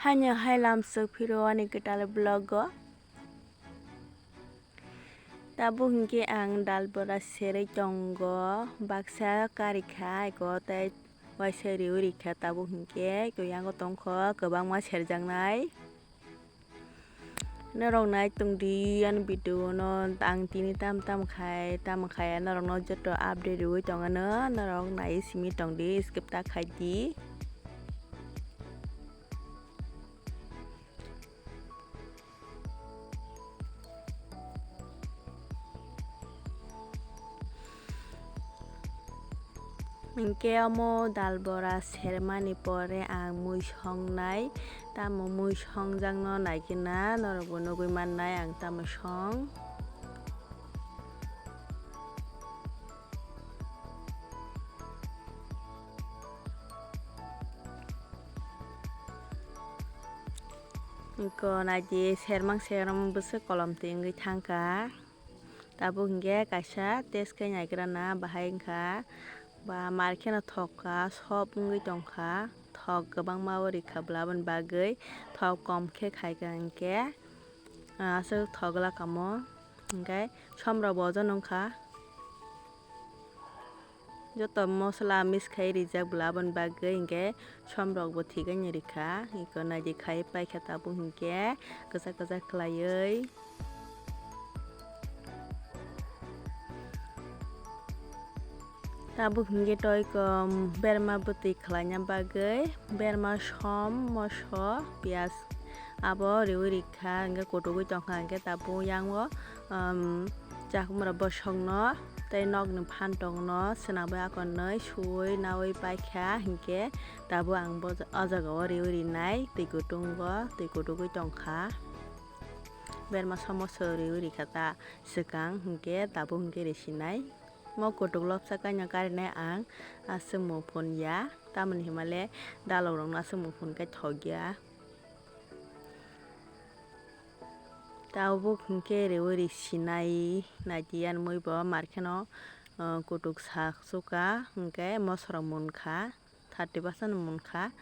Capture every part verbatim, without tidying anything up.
Haino hai lamsok phiro ani kwtal vlog o. Tabuk hinkhe ang dal bora serwi tongo, baksa karikha eko tei waisa riwi rikha. Tabuk hinkhe eko yango tongkho kwbangma serjaknai. Norok nai tongdi ani video no, ang tini tam tam khai tam khai norokno joto update riwi tongano, norok nai simi tongdi, skip ta khaidi. Hinkhe omo dal bora sermani pore ang mui songnai, tamo mui songjakno naikhe na norokbo nugwi mannai ang tamo song. Eko naidi sermang sermang bwswk kolom twi wngwi thangkha. Tabuk hinkhe kaisa test khe naigrana bahai wngkha, ba mar kheno thok kha, sob wngwi tongkha, thok kwbangma o rikha bwla aboni bagwi, thok kom khe khaikha hinkhe, ah, aswk thok glak kamo, hinkhe somrok bo ojono wngkha. Joto mosola mix khai rijak bwla aboni bagwi hinkhe somrok bo thik ani rikha, eko naidi khai paikha tabuk hinkhe kwchak kwchak khlaiwi. Tabuk hinkhe toiko berma bwtwi khlaina bagwi berma som, moso, piyaj abo riwi rikha, hinkhe kutugwi tongkha, hinkhe tabuk yango, um, chakhumra bosongno tei nokni phantokno swnamwi akonwi suwi nawi paikha, hinkhe tabuk ang bo o jagao riwi rinai twi kutungo twi kutugwi tongkha. Berma somoso riwi rikha ta swkang, hinkhe tabuk hinkhe risinai. Mo kutuk lobsa kaino karinai ang aswk muphun ya, tamoni hinmale dalok rokno aswk muphun khe thok ya. Tabuk hinkhe riwi risinai naidi ani mui bo mar kheno, ah, kutuk sak suka hinkhe mosorok munkha. Thirty percent munkha.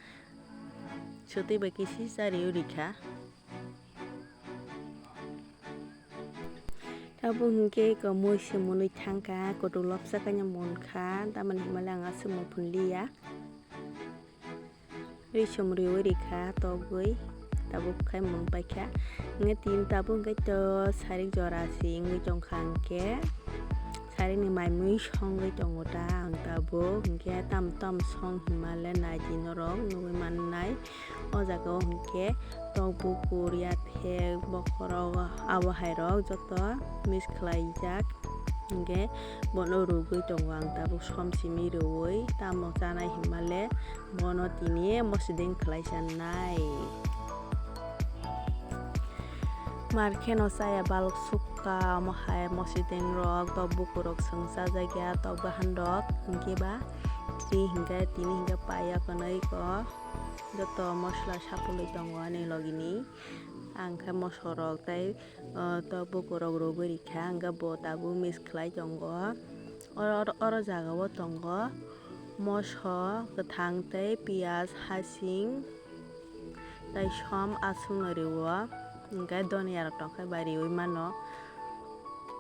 Sotwi bai kisi sa riwi rikha. Tabuk hinkhe eko mui se munwi thangkha, kutuk lobsa kaino munkha, tamoni hinmale ang aswk muphun liya. Ri som riwi rikha togwi. Tabuk khai mung paikha. Hinkhe tin tabuk hinkhe to sarik jora se wngwi tongkha hinkhe. Sarikni mai mui songwi tongo ta ang tabuk. Hinkhe tam tam song hinmale naidi norok nugwi mannai. O jaga o hinkhe tok bukur yathek bokhorok abo hai rok joto mix khlaijak. Hinkhe bono rwgwi tongo ang tabuk som simi rwui tamo chanai hinmale. Bono tini mosideng khlai sanai. Mar kheno chaya balok sukha, omo hai mosideng rok, tok bukur rok chwng chajakya, tok bahan rok, hinkhe ba twi hinkhe tini hinkhe paiya kwnwi ko joto mosola sapulwi tongo ani logini. Ang khe moso rok tei, o, tok bukur rok rwgwi rikha, hinkhe bo tabuk mix khlai tongo. Oro, oro, oro jaga o tongo moso kwthang tei piyaj, hasing tei som aswkno rwo, hinkhe doniya rok tongkhe bai riwi mano.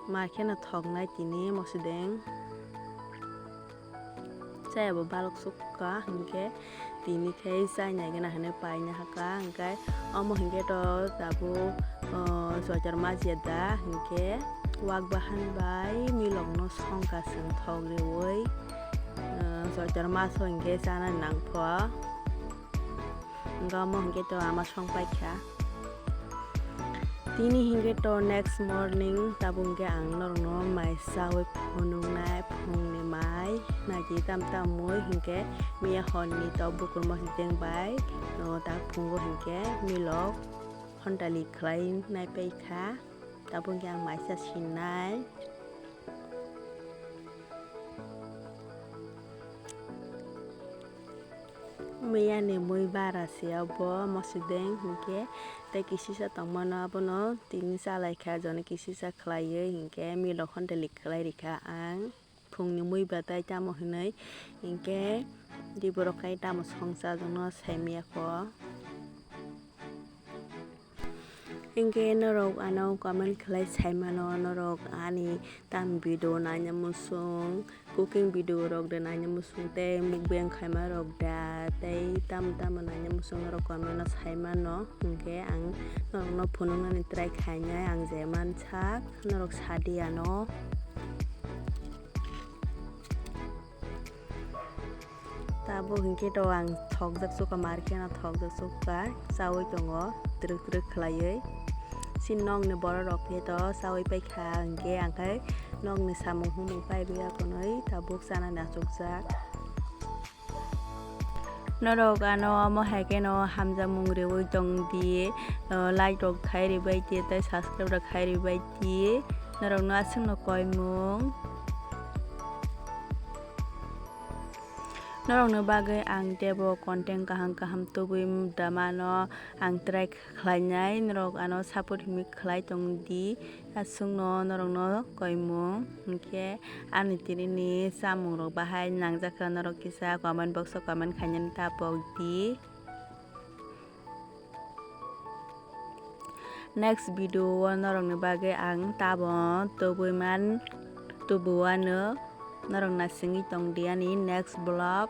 Mar kheno thoknai tini mosideng. Chaya bo balok sukha hinkhe tini khe chaina gana hinwi paina hakha, hinkhe omo hinkhe to tabuk, o, soitor majya da hinkhe wak bahan bai milokno songkha chwng thok riwi, o, soitor maso hinkhe chana nangpho. Hinkhe omo hinkhe to ama song paikha. Tini hinkhe to next morning, tabuk hinkhe ang norokno mai chawi phunuknai phungni mai. Naidi tam tam mui hinkhe miya horni tok bukur mosideng bai, o, tak phungo hinkhe milok hontali khlai nai paikha. Tabuk hinkhe ang mai cha sinai. Miyani mui bara se obo mosideng hinkhe tei kisisa tongmano abono tini chalaikha, jono kisisa khlaiwi hinkhe milok hontali khlai rikha ang phungni mui batai tamo hinwi hinkhe diborok khai tamo songchajakno saimiyakho. Hinkhe norok ano comment khlai saimano, norok ani tam video naina muchung, cooking video rok de naina muchung tei mukbang khaima rok da tei tamo tamo naina muchung norok comment no saimano, hinkhe ang norokno phunuknani try khainai ang je mansak, norok sadi ano. Tabuk hinkhe to ang thokjak sukha, mar kheno thokjak sukha, chaui tongo twrwk twrwk khlaiwi. Chini nokni borok rok khe to chaui paikha, hinkhe ang khai nokni samung humung paiwi akonwi tabuk chanani achukjak. Norok ano omo hai kheno hamjakmung riui tong di, like rok khai ribai di tei subscribe rok khai ribai di, norokno aswkno koimung. Norokni bagwi ang teibo content kaham kaham tubui da mano, ang try khlainai, norok ano support hinwi khlai tong di, aswkno norokno koimung. Hinkhe ani tinini chamungrok bahai nangjakha, norok kisa comment box o comment khainani ta pok di. Next video o norokni bagwi ang tabuk tubui man tubuano, norok naisingwi tong di ani next vlog.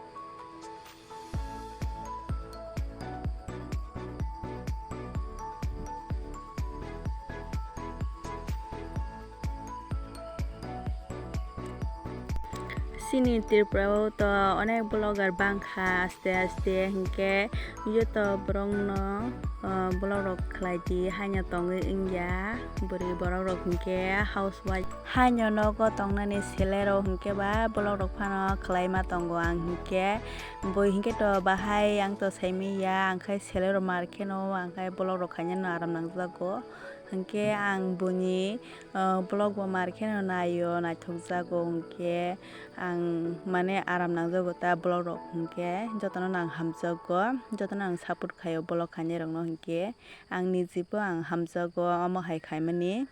Chini Tripura o to onek vlogger bangkha aste aste, hinkhe joto borokno, o, vlog rok khlai di, haino tongwi wngya bwrwi borok rok hinkhe housewife. Haino nogo tongnani sele rok hinkhe ba vlog rok phano khlaima tongo ang hinkhe, bo hinkhe to bahai ang to saimanya, ang khai sele rok mar kheno ang khai vlog rok khainano aram nangjago, hinkhe ang boni, o, vlog bo mar kheno naio, naithokjago, hinkhe ang mane aram nangjago ta vlog rok hinkhe jotono ang hamjakgo, jotono ang support khaio vlog khainai rokno hinkhe ang nijibo ang hamjakgo omo hai khaimani.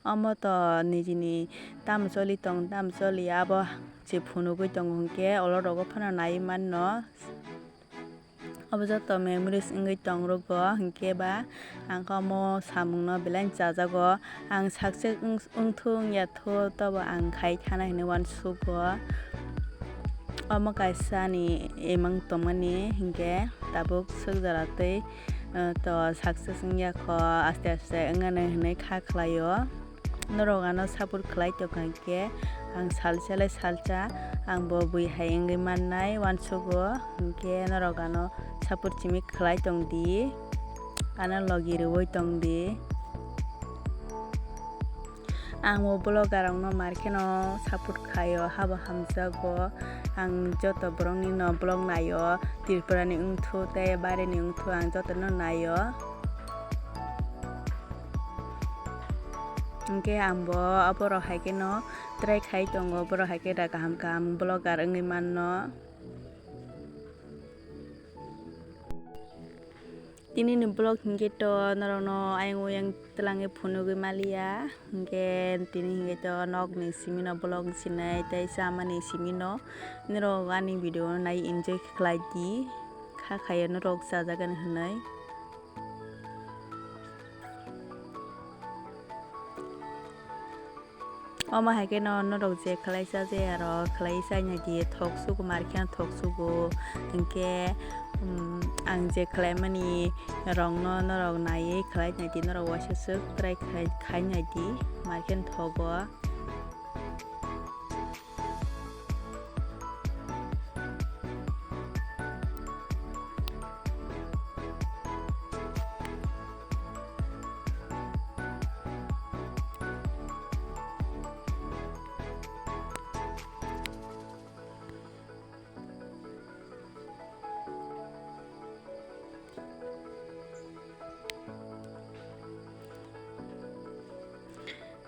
Omo to nijini tamo choli tong tamo choli abo se phunugwi tongo hinkhe olo rogo phano naiwi manno. Obo joto memories wngwi tong rogo, hinkhe ba ang khe omo samungno belai chajago. Ang success wng-, wngthu wngya thu, tobo ang khai thana hinwi uansugo. Omo kaisa ni imang tongmani, hinkhe tabuk swk jora twi, eh, to success wngya kho, aste aste wngnani hinwi kha khlaio. Norok ano support khlai tongkha hinkhe ang salsa lai salsa ang bo bui hai wngwi mannai uansugo, hinkhe norok ano support simi khlai tong di, ano logi rwui tong di. Ang bo vlogger rokno mar kheno support khaio, habo hamjago. Ang joto borokni no vlog naio, Tripura ni wngthu tei baire ni wngthu ang jotono naio. Hinkhe ang bo aborok hai kheno try khai tongo, borok hai khe da kaham kaham vlogger wngwi manno. Tini ni vlog hinkhe to norokno ayang oyang twlangwi phunugwi maliya, hinkhe tini hinkhe to nokni simino vlog sinai tei chamani simino norok ani video no nai enjoy khlai di, kha khaio norok chajakgani hinwi. Omo hai kheno norok je khlai cha je aro khlai chai nai di, thok sugo mar kheno thok sugo, hinkhe, um, ang je khlai mani rokno norok naiwi khlai nai di, norok waisa swk try khai, khai nai di, mar kheno thogo.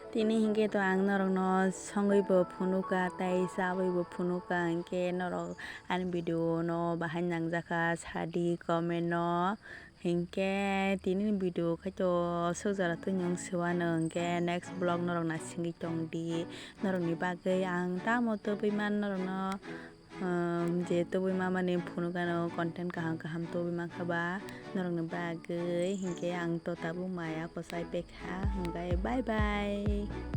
Tini hinkhe to ang norokno songwi bo phunukha tei chawi bo phunukha, hinkhe norok ani video no bahai nangjakha sadi comment no. Hinkhe tini ni video khaito swk jora twi nwng siwano, hinkhe next vlog norok naisingwi tong di, norokni bagwi ang tamo tubui man norokno Um, je tubui mamani phunukano content kaham kaham tubui mankha ba norokni bagwi, hinkhe ang to tabuk maya kwchai pekha, hwnkhe bye bye.